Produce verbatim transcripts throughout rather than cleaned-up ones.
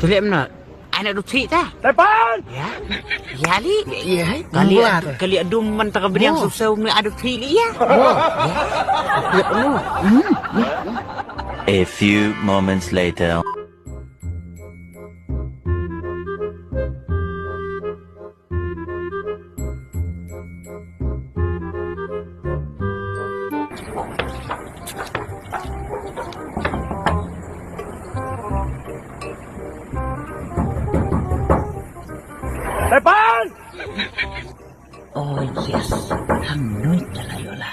Te leh mano? Ai na du thik ta. Tepan! Ya. Ya li. Ya, ya. Kali, kali adum man ta ka bniang sub seu me adu thik li ya. Oh, ya. Hmm. A few moments later. Tepan! Oh yes, hangno te la ïoh la.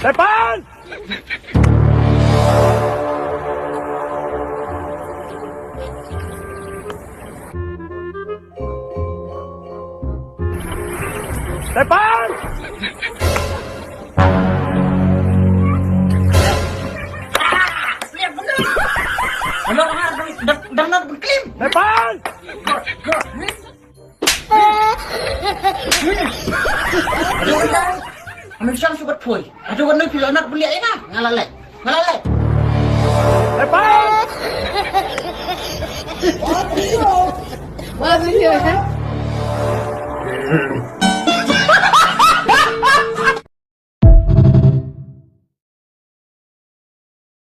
Tepan! Tepan! Tepan! Anu shang subat poi. Adu kan pilo nak beli ina. Ngalale. Ngalale. Tepan! Wah, video kan?